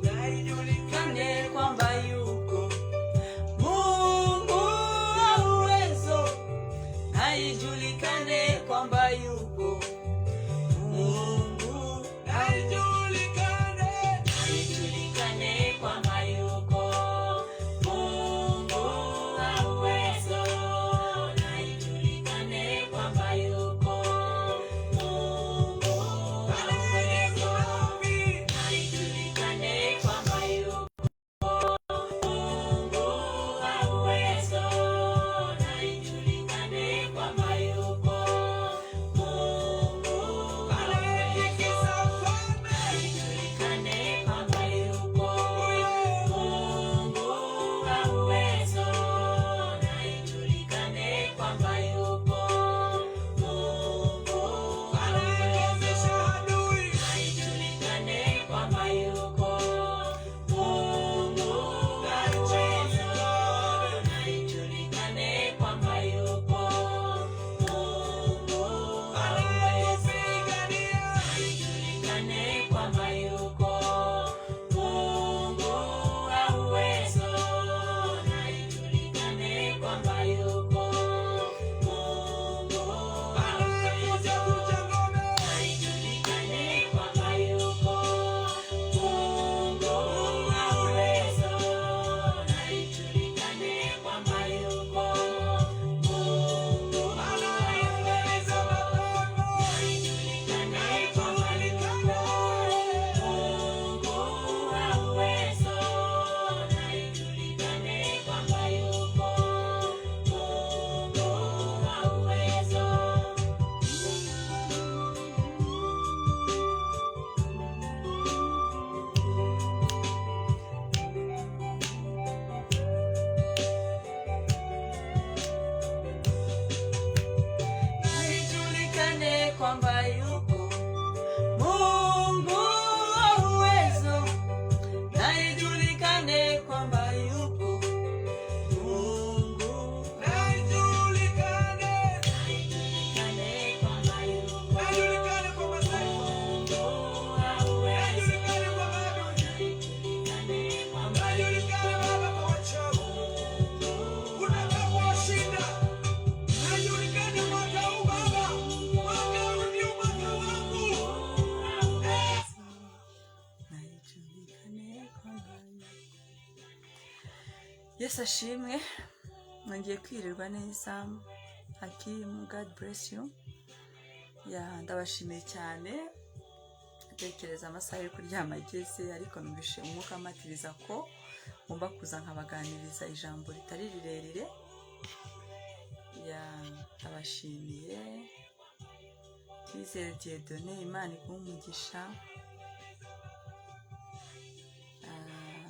Na ijulikane kwamba yuko Mungu wa uwezo, na ijulikane kwamba yuko Mungu, Na ijulikane. Na ijulikane kwamba yuko Mungu wa uwezo, na ijulikane kwamba yuko Mungu wa Anayejibu uwezo. Maombi. Na ijulikane kwamba yuko Mungu wa uwezo, na ijulikane kwamba yuko Mungu wa Anayetikisa uwezo. falme. Na ijulikane kwamba yuko Mungu wa uwezo, na ijulikane kwamba yuko Mungu wa Anayekomesha uwezo. adui. Na ijulikane kwamba yuko Mungu wa uwezo, na ijulikane kwamba yuko Mungu wa uwezo. Anayetupigania. Na ijulikane kwamba yuko Mungu wa uwezo, na ijulikane kwamba yuko Mungu wa Anayevunja uwezo. vunja ngome. Na ijulikane kwamba yuko Mungu wa uwezo, na ijulikane kwamba yuko Mungu wa Anayeangamiza uwezo. mapepo. Na ijulikane kwamba yuko Mungu wa uwezo, na ijulikane kwamba yuko Mungu wa uwezo. Na ijulikane kwamba yuko Mungu wa uwezo, na ijulikane kwamba yuko Mungu. Na ijulikane. Na ijulikane kwamba yuko Na ijulikane kwa mataifa. Mungu wa Na uwezo, ijulikane kwa maadui. na ijulikane kwamba Na ijulikane Baba kwa wachawi. Utakapowashinda. Na ijulikane mwaka huu Baba. Mwaka huu ndio mwaka wangu. Na ijulikane kwamba yuko. Yesu ashimwe, nongeye kwirirwa neza. Hakimu, God bless you. Yeah, ndabashimiye cyane. Ntekereza amasaha yo kuryama ageze, ariko numvishe umwuka amatiriza ko ngomba kuza nkabaganiriza ijambo ritari rirerire. Yeah, ndabashimiye. Twizere Dieudonné, Imana iguhe umugisha. Ah,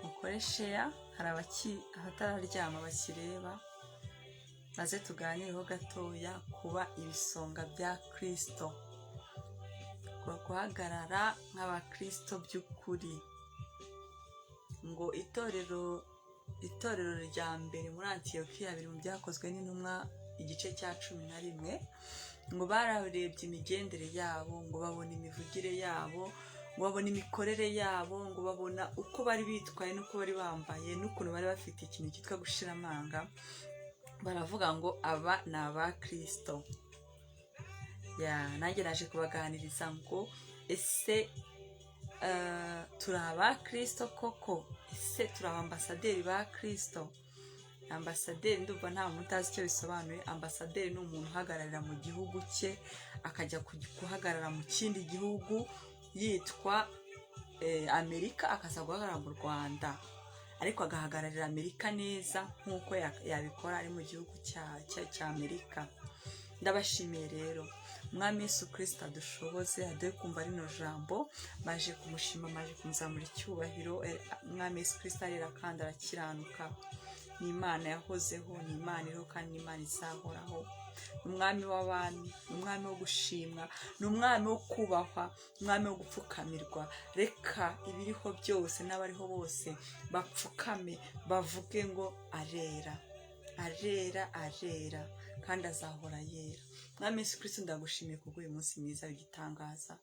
mukore share, hari abatararyama bakireba, maze tuganireho gatoya kuba ibisonga bya Kristo, guhagarara nk'abakristo by'ukuri. Ngo itorero rya mbere muri Antiyokiya, biri mu Byakozwe n'Intumwa igice cya 11, ngo bararebye imigendere yabo, ngo babona imivugire yabo, ngo babona imikorere yabo, ngo babona uko bari bitwaye n'uko bari bambaye n'ukuntu bari bafite ikintu cyitwa gushira amanga, baravuga ngo aba ni aba Kristo. Yeah, nanjye naje kubaganiriza ngo ese turi aba Kristo koko? Ese turi abambasaderi ba Kristo? Ambasaderi, ndumva nta muntu utazi icyo bisobanuye. Ambasaderi ni umuntu uhagararira mu gihugu cye, akajya guhagarara mu kindi gihugu yitwa Amerika, akaza guhagarara mu Rwanda, ariko agahagararira Amerika neza nk'uko yabikora ari mu gihugu cya Amerika. Ndabashimiye rero. Umwami Yesu Kirisita adushoboze, aduhe kumva rino jambo. Maje kumushima, maje kumuzamura icyubahiro. Umwami Yesu Kirisita arera kandi arakiranuka. Ni Imana yahozeho, ni Imana iriho, kandi ni Imana izahoraho. Ni Umwami w'abami, ni Umwami wo gushimwa, ni Umwami wo kubahwa, Umwami wo gupfukamirwa. Reka ibiriho byose n'abariho bose bapfukame, bavuge ngo arera, arera, arera. Kandi azahora yera. Mwami Yesu Kristo, ndagushimiye kubw'uyu munsi mwiza w'igitangaza.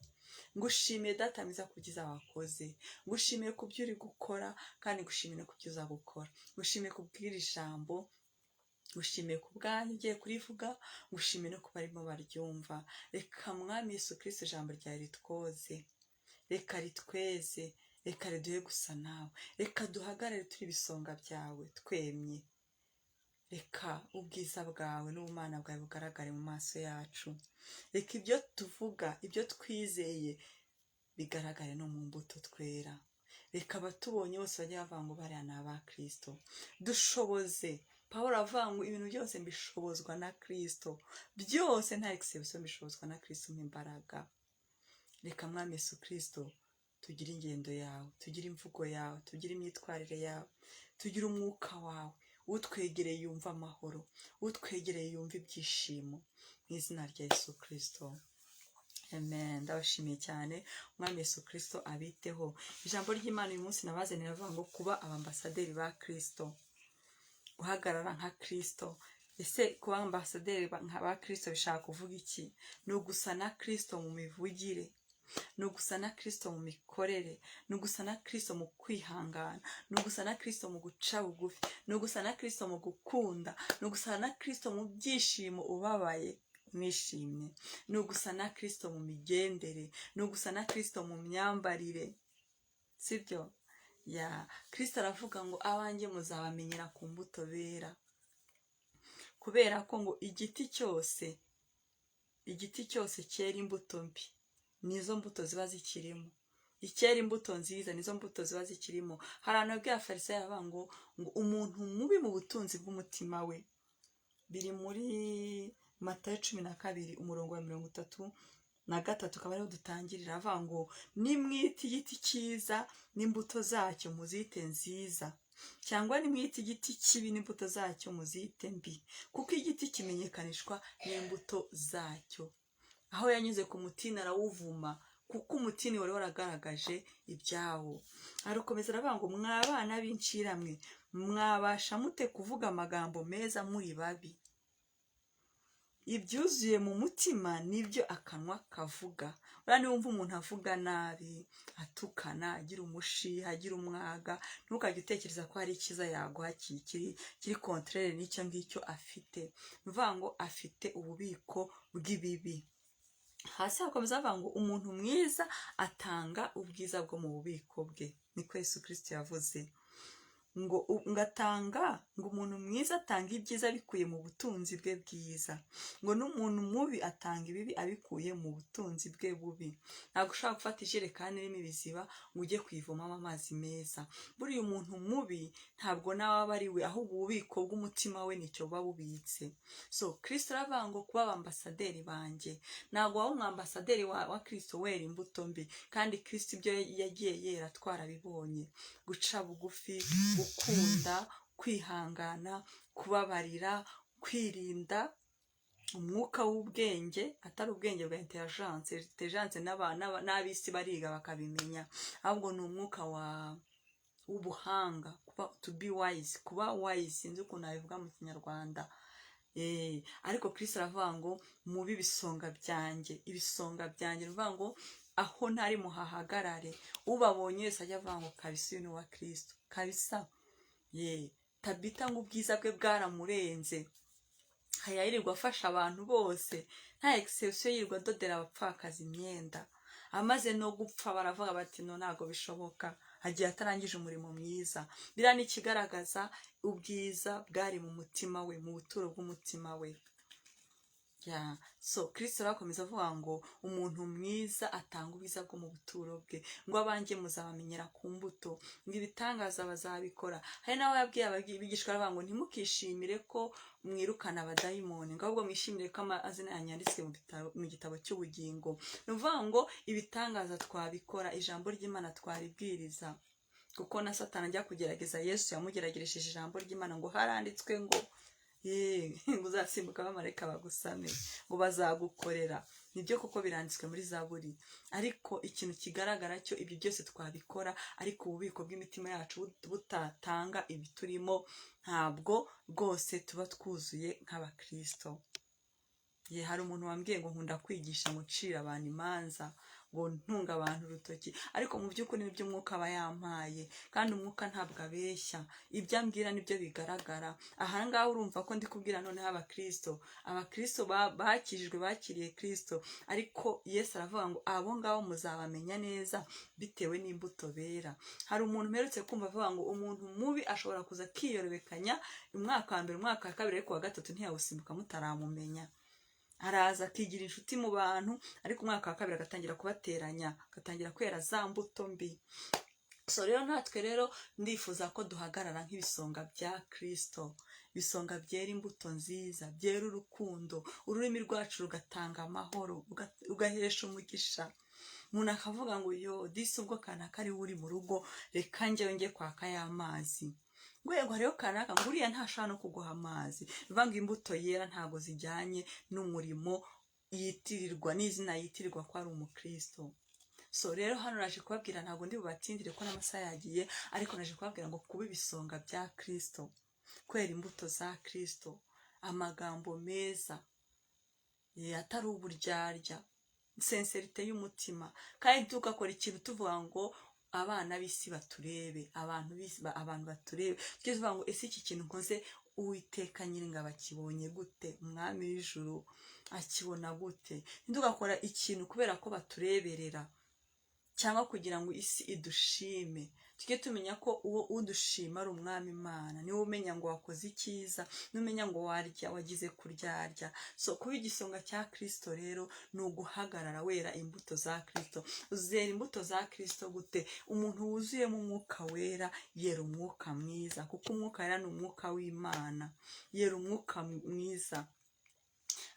Ngushimiye, Data mwiza, ku byiza wakoze. Ngushimiye ku byo uri gukora, kandi ngushimiye no ku byo uza gukora. Ngushimiye kubw'iri jambo, ngushimiye ku bwanyu ugiye kurivuga, ngushimiye no ku barimo baryumva. Reka, Mwami Yesu Kristo, ijambo ryawe ritwoze, reka ritweze, reka riduhe gusa nawe. Reka duhagarare turi ibisonga byawe twemye. Reka ubwiza bwawe n'ubumana bwawe bugaragare mu maso yacu. Reka ibyo tuvuga, ibyo twizeye, bigaragare no mu mbuto twera. Reka abatubonye bose bajye bavuga ngo bariya ni aba Kristo. Dushoboze. Paul avuga ngo ibintu byose mbishobozwa na Kristo, byose nta exception, mbishobozwa na Kristo umpa imbaraga. Reka, Mwami Yesu Kristo, tugire ingendo yawe, tugire imvugo yawe, tugire imyitwarire yawe, tugire umwuka wawe. Utwegereye yumva amahoro, utwegereye yumva ibyishimo, mu izina rya Yesu Kristo, amen. Ndabashimiye cyane. Umwami Yesu Kristo abiteho. Ijambo ry'Imana uyu munsi nabazanira avuga ngo kuba abambasaderi ba Kristo, guhagarara nka Kristo. Ese kuba ambasaderi ba Kristo bishaka kuvuga iki? Ni ugusa na Kristo mu mivugire, ni ugusa na Kristo mu mikorere, ni ugusa na Kristo mu kwihangana, ni ugusa na Kristo mu guca bugufi, ni ugusa na Kristo mu gukunda, ni ugusa na Kristo mu byishimo, ubabaye mwishimye, ni ugusa na Kristo mu migendere, ni ugusa na Kristo mu myambarire, sibyo? Ya Kristo aravuga ngo abanjye muzabamenyera ku mbuto bera, kubera ko ngo igiti cyose cyera imbuto mbi, nizo mbuto ziba zikirimo. Icyera imbuto nziza, nizo mbuto ziba zikirimo. Hari ahantu babwiye Abafarisayo bavuga ngo umuntu mubi mu butunzi bw'umutima we, biri muri Matayo 12, umurongo wa 33, akaba ariho dutangirira. Avuga ngo nimwita igiti cyiza n'imbuto zacyo muzite nziza, cyangwa nimwita igiti kibi n'imbuto zacyo muzite mbi, kuko igiti kimenyekanishwa n'imbuto zacyo. Aho yanyuze ku mutini arawuvuma, kuko umutini wari waragaragaje ibyawo. Arakomeza aravuga ngo mwa bana b'incira mwe, mwabasha mute kuvuga amagambo meza muri babi? Ibyuzuye mu mutima nibyo akanwa kavuga. Uriya niwumva umuntu avuga nabi, atukana, agira umushiha, agira umwaga, ntukajye utekereza ko hari icyiza yaguha kiri contraire n'icyo ngicyo afite. Ni ukuvuga ngo afite ububiko bw'ibibi. Hasi hakomeza havuga ngo umuntu mwiza atanga ubwiza bwo mu bubiko bwe. Niko Yesu Kirisito yavuze ngo atanga, ngo umuntu mwiza atanga ibyiza abikuye mu butunzi bwe bwiza, ngo n'umuntu mubi atanga ibibi abikuye mu butunzi bwe bubi. Ntabwo ushobora gufata ijerekani irimo ibiziba ngo ujye kuyivomamo amazi meza. Buriya umuntu mubi ntabwo nawe aba ari we, ahubwo ububiko bw'umutima we nicyo buba bubitse. So Kirisito aravuga ngo kuba abambasaderi banjye, ntabwo waba umwambasaderi wa Kirisito wera imbuto mbi. Kandi Kirisito ibyo yagiye yera twarabibonye: guca bugufi, gukunda, kwihangana, kubabarira, kwirinda, umwuka w'ubwenge, atari ubwenge bwa intelligence. Intelligence n'ab'isi bariga bakabimenya, ahubwo ni umwuka wa w'ubuhanga, kuba to be wise, kuba wise, sinzi ukuntu nabivuga mu Kinyarwanda. Ariko Kristo aravuga ngo mube ibisonga byanjye. Ibisonga byanjye, ni ukuvuga ngo aho ntari muhahagarare, ubabonye wese ajya avuga ngo kabisa uyu ni uwa Kristo kabisa. Ye Tabita ngo ubwiza bwe bwaramurenze, haya yirirwa afasha abantu bose nta exception, yirirwa adodera abapfakazi imyenda. Amaze no gupfa baravuga bati no, ntabwo bishoboka, agiye atarangije umurimo mwiza. Biriya ni ikigaragaza ubwiza bwari mu mutima we, mu buturo bw'umutima we. Ya, so Kristo arakomeza avuga ngo umuntu mwiza atanga ubwiza bwo mu buturo bwe, ngo abanjye muzabamenyera ku mbuto, ngo ibitangaza bazabikora. Hari n'aho yabwiye abigishwa aravuga ngo ntimukishimire ko mwirukana abadayimoni, ngo ahubwo mwishimire ko amazina yanyu yanditswe mu gitabo cy'ubugingo. Ni ukuvuga ngo ibitangaza twabikora, ijambo ry'Imana twaribwiriza, kuko na Satani ajya kugerageza Yesu yamugerageresheje ijambo ry'Imana, ngo haranditswe ngo ngo uzasimbuka abamarayika bagusame, ngo bazagukorera. Nibyo koko biranditswe muri Zaburi, ariko ikintu kigaragara cyo, ibyo byose twabikora, ariko ububiko bw'imitima yacu butatanga ibiturimo, ntabwo rwose tuba twuzuye nk'abakristo. Ye, hari umuntu wambwiye ngo nkunda kwigisha ngo ncira abantu imanza, ngo ntunga abantu urutoki, ariko mu by'ukuri nibyo Umwuka aba yampaye, kandi Umwuka ntabwo abeshya. Ibyo ambwira nibyo bigaragara. Aha ngaha urumva ko ndi kubwira noneho abakristo, abakristo bakijijwe, bakiriye Kristo. Ariko Yesu aravuga ngo abo ngabo muzabamenya neza bitewe n'imbuto bera. Hari umuntu mperutse kumva avuga ngo umuntu mubi ashobora kuza akiyorobekanya umwaka wa mbere, umwaka wa kabiri, ariko wa gatatu ntiyawusimbuka mutaramumenya. Araza akigira inshuti mu bantu, ariko umwaka wa kabiri agatangira kubateranya, agatangira kwera za mbuto mbi. So rero natwe rero ndifuza ko duhagarara nk'ibisonga bya Kristo, ibisonga byera imbuto nziza, byera urukundo, ururimi rwacu rugatanga amahoro, rugahesha umugisha. Umuntu akavuga ngo: "Yo, disi ubwo kanaka ari we uri mu rugo, reka njyewe njye kwaka y'amazi." Ngo hariho kanaka, ngo uriya ntashobora no kuguha amazi. Bivuga ngo imbuto yera ntabwo zijyanye n'umurimo yitirirwa, n'izina yitirirwa ko ari umukristo. So rero hano naje kubabwira, ntabwo ndi bubatindire ko n'amasaha yagiye, ariko naje kubabwira ngo kuba ibisonga bya Kristo, kwera imbuto za Kristo, amagambo meza atari uburyarya, sincérité y'umutima, kandi tugakora ikintu tuvuga ngo abana b'isi baturebe, abantu b'isi, abantu baturebe. Tujye tuvuga ngo: "Ese iki kintu nkoze, Uwiteka Nyiringabo akibonye gute? Umwami w'ijuru akibona gute?" Ntitugakora ikintu kubera ko batureberera cyangwa kugira ngo isi idushime. Tujye tumenya ko uwo udushima ari Umwami Imana. Niwe umenya ngo wakoze icyiza, numenya ngo warya wagize kuryarya. So kuba igisonga cya Kristo rero ni uguhagarara wera imbuto za Kristo. Uzera imbuto za Kristo gute? Umuntu wuzuyemo Umwuka Wera yera umwuka mwiza, kuko Umwuka Wera ni umwuka w'Imana. Yera umwuka mwiza,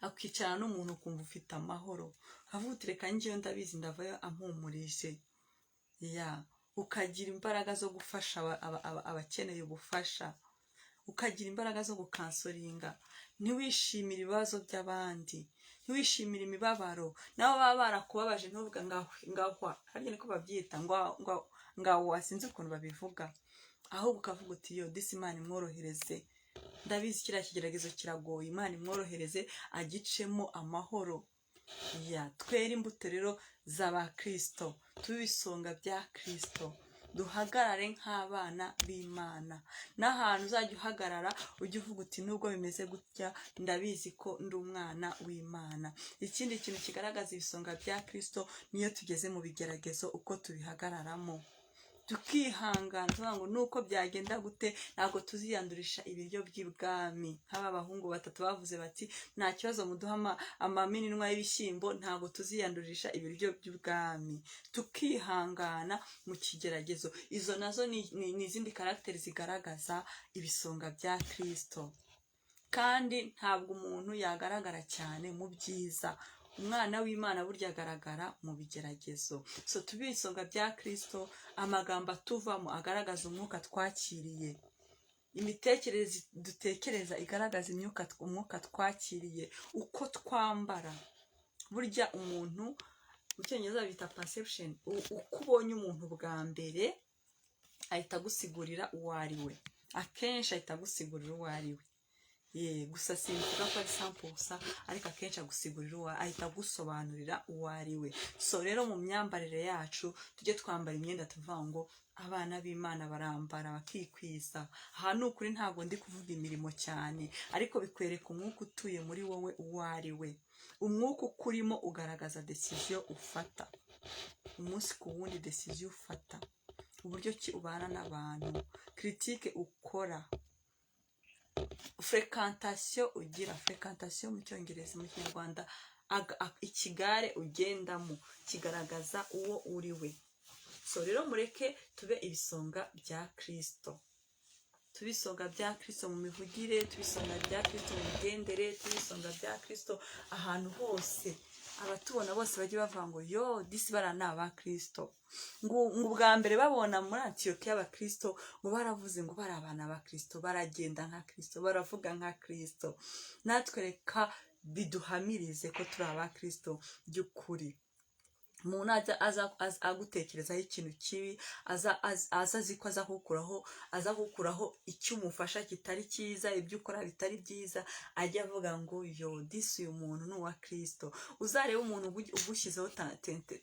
akicarana n'umuntu ukumva ufite amahoro, avuga uti: "Reka njyewe ndabizi ndavayo ampumurije." Ya, ukagira imbaraga zo gufasha abakeneye ubufasha, ukagira imbaraga zo gucounselinga. Ntiwishimire ibibazo by'abandi, ntiwishimire imibabaro. Nabo baba barakubabaje ntuvuga ngahwa, harya niko babyita, ngahwa, sinzi ukuntu babivuga, ahubwo ukavuga uti: "Yo, disi Imana imworohereze, ndabizi kiriya kigeragezo kiragoye, Imana imworohereze agicemo amahoro." Ya, twere imbuto rero z'abakristo, tube ibisonga bya Kristo, duhagarare nk'abana b'Imana. N'ahantu uzajya uhagarara ujye uvuga uti: "Nubwo bimeze gutya, ndabizi ko ndi umwana w'Imana." Ikindi kintu kigaragaza ibisonga bya Kristo niyo tugeze mu bigeragezo, uko tubihagararamo tukihangana, tuvuga ngo nuko byagenda gute ntabwo tuziyandurisha ibiryo by'ibwami. Nk'aba bahungu batatu bavuze bati: "Nta kibazo, muduha amaminwa y'ibishyimbo, ntabwo tuziyandurisha ibiryo by'ubwami." Tukihangana mu kigeragezo. Izo nazo ni izindi caractère zigaragaza ibisonga bya Kristo. Kandi ntabwo umuntu yagaragara cyane mu byiza. Umwana w'Imana burya agaragara mu bigeragezo. So tube ibisonga bya Kristo, amagambo atuvamo agaragaza umwuka twakiriye, imitekerereze dutekereza igaragaza umwuka twakiriye, uko twambara. Burya umuntu, mu Cyongereza bita perception, uko ubonye umuntu bwa mbere ahita agusigurira uwo ari we. Akenshi ahita agusigurira uwo ari we. Ye, gusa simvuga ko ari 100%, ariko akenshi agusigurira uwo, ahita agusobanurira uwo ari we. So rero mu myambarire yacu tujye twambara imyenda tuvuga ngo abana b'Imana barambara bakikwiza. Aha ni ukuri, ntabwo ndi kuvuga imirimo cyane, ariko bikwereka umwuka utuye muri wowe uwo ari we. Umwuka ukurimo ugaragaza décision ufata umunsi ku wundi, décision ufata, uburyo ki ubana n'abantu, critique ukora, fréquentation ugira. Fréquentation mu Cyongereza, mu Kinyarwanda ikigare ugendamo kigaragaza uwo uri we. So rero mureke tube ibisonga bya Kristo, tube ibisonga bya Kristo mu mivugire, tube ibisonga bya Kristo mu migendere, tube ibisonga bya Kristo ahantu hose. Abatubona bose bajye bavuga ngo: "Yo, disi bariya ni aba Kristo." Ngo ubwa mbere babona muri Antiyokiya y'abakristo, ngo baravuze ngo bari abana ba Kristo, baragenda nka Kristo, baravuga nka Kristo. Natwe reka biduhamirize ko turi aba Kristo by'ukuri. Umuntu aza aza agutekerezaho ikintu kibi, aza azi ko aza gukuraho icyo umufasha kitari cyiza, ibyo ukora bitari byiza, ajya avuga ngo: "Yo, disi uyu muntu ni uwa Kirisito." Uzarebe umuntu ugushyizeho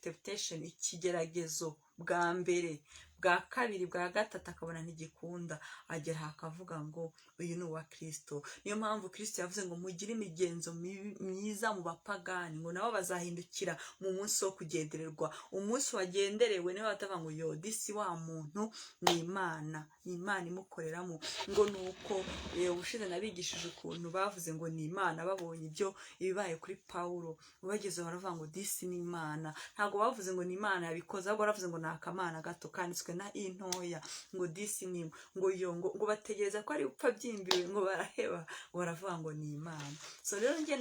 temptation, ikigeragezo, bwa mbere, bwa kabiri, bwa gatatu, akabona ntigikunda, agera aha akavuga ngo: "Uyu ni uwa Kirisito." Niyo mpamvu Kirisito yavuze ngo: "Mugire imigenzo myiza mu bapagani," ngo nabo bazahindukira mu munsi wo kugendererwa. Umunsi wagenderewe niho batavuga ngo: "Yo, disi wa muntu ni Imana, ni Imana imukoreramo." Ngo ni uko ubushize nabigishije ukuntu bavuze ngo ni Imana babonye ibyo ibibaye kuri Pawulo. Bageze baravuga ngo: "Disi ni Imana." Ntabwo bavuze ngo ni Imana yabikoze, ahubwo baravuze ngo ni akamana gato kanditswe na i ntoya, ngo disi ni ngo yo ngo bategereza ko ari upfa byimbiwe, ngo baraheba, ngo baravuga ngo ni Imana. So rero njye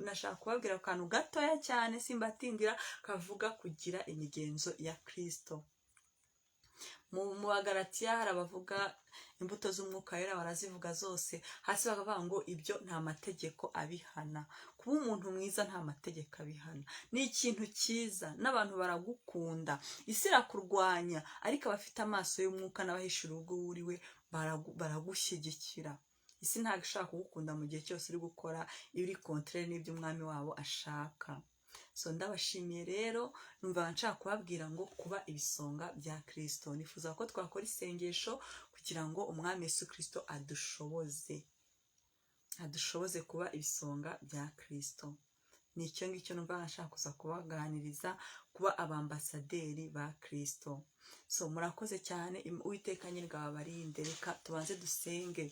nashaka kubabwira akantu gatoya cyane, simbatindira, kavuga kugira imigenzo ya Kirisito. Mu Bagalatiya hari abavuga imbuto z'Umwuka Wera, barazivuga zose, hasi bakavuga ngo ibyo nta mategeko abihana. Kuba umuntu mwiza nta mategeko abihana, ni ikintu cyiza n'abantu baragukunda. Isi irakurwanya, ariko abafite amaso y'umwuka n'abahishura ubwo wuriwe baragushyigikira. Isi ntabwo ishaka kugukunda mu gihe cyose uri gukora ibiri contraire n'ibyo umwami wabo ashaka. So ndabashimiye rero, numva nshaka kubabwira ngo kuba ibisonga bya Kirisito. Nifuza ko twakora isengesho kugira ngo Umwami Yesu Kirisito adushoboze kuba ibisonga bya Kirisito. Ni icyo ngicyo numva nshaka kuza kubaganiriza, kuba abambasaderi ba Kirisito. So murakoze cyane, Uwiteka nyir'ingabo abarinde. Reka tubanze dusenge.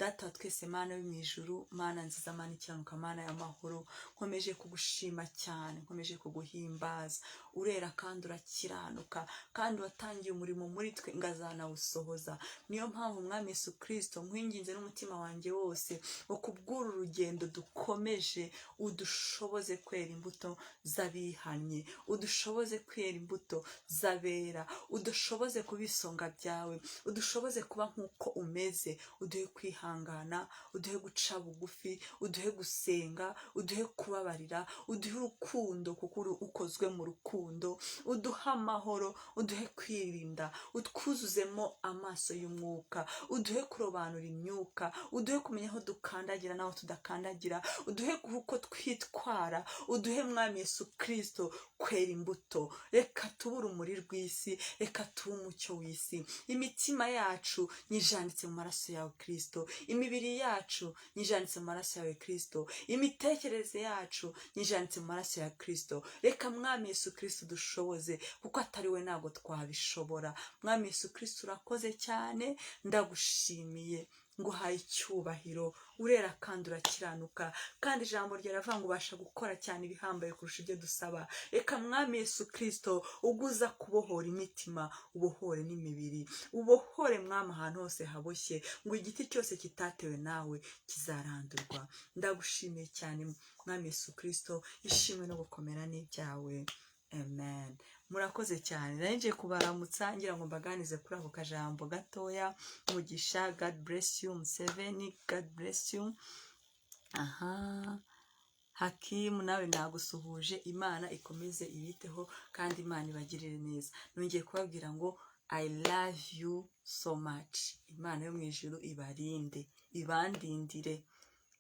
Data wa twese, Mana yo mu ijuru, Mana nziza, Mana ikiranuka, Mana y'amahoro, nkomeje kugushima cyane, nkomeje kuguhimbaza. Urera kandi urakiranuka, kandi watangiye umurimo muri twe ngo azanawusohoza. Niyo mpamvu, Umwami Yesu Kirisito, nkwinginze n'umutima wanjye wose ngo kubw'uru rugendo dukomeje, udushoboze kwera imbuto z'abihannye, udushoboze kwera imbuto z'abera, udushoboze kuba isonga byawe, udushoboze kuba nk'uko umeze. Uduhe kwihangana, uduhe guca bugufi, uduhe gusenga, uduhe kubabarira, uduhe urukundo kuko uri ukozwe mu rukundo, uduhe amahoro, uduhe kwirinda, utwuzuzemo amaso y'umwuka, uduhe kurobanura imyuka, uduhe kumenya aho dukandagira n'aho tudakandagira, uduhe uko twitwara, uduhe, Mwami Yesu Kirisito, kwera imbuto. Reka tube urumuri rw'isi, reka tube umucyo w'isi. Imitima yacu nyijanditse mu maraso yawe Kirisito, imibiri yacu nyijanditse mu maraso yawe Kirisito, imitekerereze yacu nyijanditse mu maraso ya Kirisito. Reka, Mwami Yesu Kirisito, dushoboze, kuko atari we ntabwo twabishobora. Mwami Yesu Kirisito, urakoze cyane, ndagushimiye, nguhaye icyubahiro. Urera kandi urakiranuka, kandi ijambo ryawe riravuga ngo ubasha gukora cyane ibihambaye kurusha ibyo dusaba. Reka, Mwami Yesu Kirisito, uguza kubohora imitima, ubohore n'imibiri, ubohore, Mwami, ahantu hose haboshye, ngo igiti cyose kitatewe nawe kizarandurwa. Ndagushimiye cyane, Mwami Yesu Kirisito, ishimwe no gukomera n'ibyawe. Amen. Murakoze cyane. Nari ngiye kubaramutsa ngira ngo mbaganize kuri ako kajambo gatoya. Mugisha, God bless you. Museveni, God bless you. Aha Hakimu nawe nagusuhuje. Imana ikomeze ibiteho kandi Imana ibagirire neza. Nongeye kubabwira ngo I love you so much. Imana yo mu ijuru ibarinde, ibandindire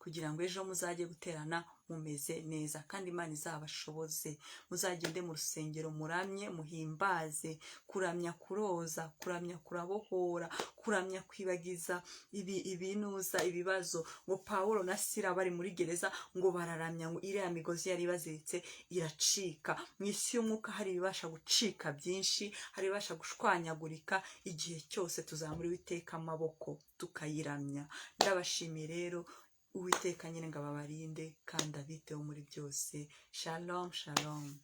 kugira ngo ejo muzajye guterana mumeze neza, kandi Imana izabashoboze muzagende mu rusengero muramye, muhimbaze. Kuramya kuroza, kuramya kurabohora, kuramya kwibagiza ibi ibinuza ibibazo. Ngo Pawulo na Sila bari muri gereza, ngo bararamya, ngo iriya migozi yari ibaziritse iracika. Mu isi y'umwuka hari ibibasha gucika byinshi, hari ibibasha gushwanyagurika igihe cyose tuzamura Uwiteka amaboko tukayiramya. Ndabashimiye rero. Uwiteka nyine ngo ababarinde kandi abiteho muri byose. Shalom, shalom.